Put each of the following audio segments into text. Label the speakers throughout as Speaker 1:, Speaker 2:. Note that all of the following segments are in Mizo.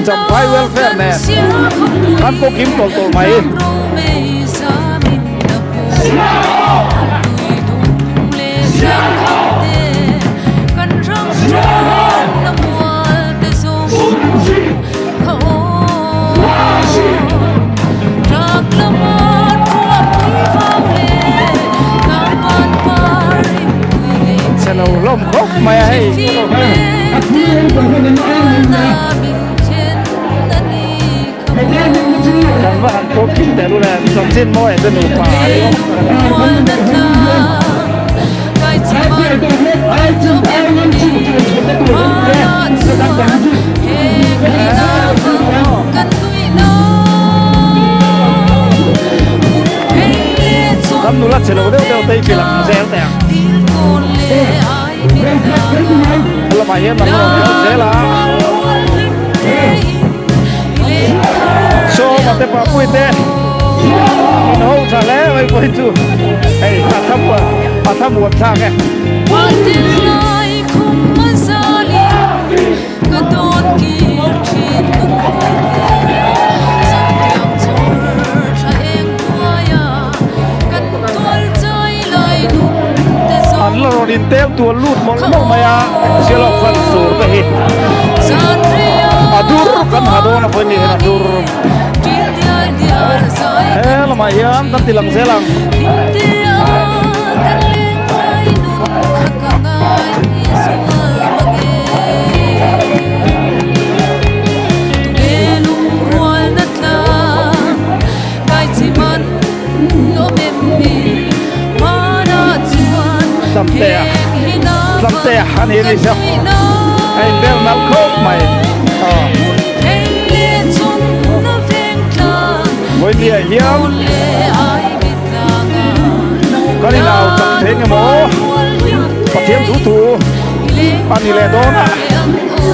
Speaker 1: Champhai welfare nen kan pawh kim tawlh tawlh mai. Chhelo hlawm khawp mai a hei. Kan va han pawh kim teh lul em chanchin mawi te nupa a ni. Kan nula che lo deuh deuh te hi tilang zel teh ang. Lamah hian an rawn kal zel a. Sawma te Papui te in ho tha hle mai pawh hi chu hei a thla a thla muan thlak e. An la rawn intel tual lut mawlh mawlh mai a, Sialawk fan tur te hi a dur kan ha dawn a pawhin ni hian a dur. He lamah hian kan ti lang zel ang. Tlamtea Tlamtea a ni ni chu a inbel nalh khawp mai aw Vawinia hian kan inau chak thei nge maw Pathian thu thu a ni leh dawn a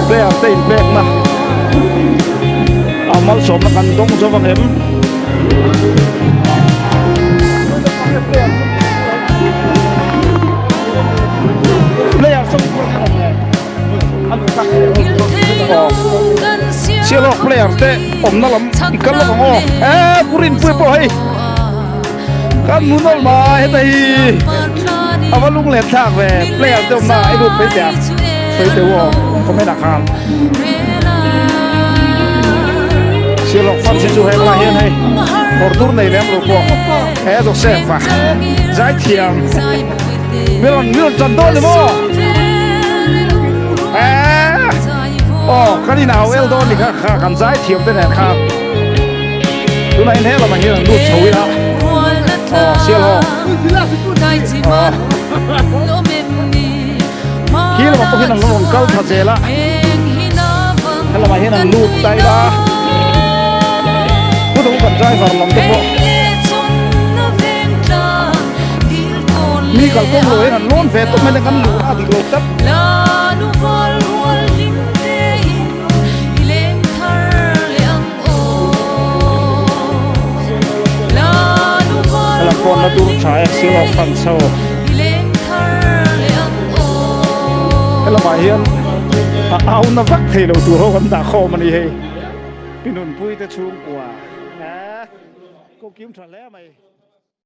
Speaker 1: player te inpekna a malsawmna kan dawng zo vang em. Sialawk player te awmna lam i kal lawk ang aw e purin pui pawh hei kan hmu nawlh mai heta hi a va lung let thlak ve player te awmna i lut phei teh ang sawi teh u aw comment ah khan. Sialawk fan hi chu heng lai hian hei kawr dur nei lem lo pawh he Joseph a zaithiam mi rawn mi rawn tan dawn ni maw eh aw kan in au el dawn ni kha kha kan zaithiam te nen khan tunah in he lamah hian an lut chho ila aw sialhaw aw Khi lamah pawh hian an rawn kal thla zel a, helamah hian an lut ta ila, pu dang kan driver lam te pawh mi kalkawng lo hian an lawn ve tawp mai a kan luh a dik lo tlat. Helam pawh na dur tha e sir of fan chho helamah hian a au na vak thei lo tur ho kan dah khawm a ni hei pinunpui te chhungkua eh ko kim tha hle mai.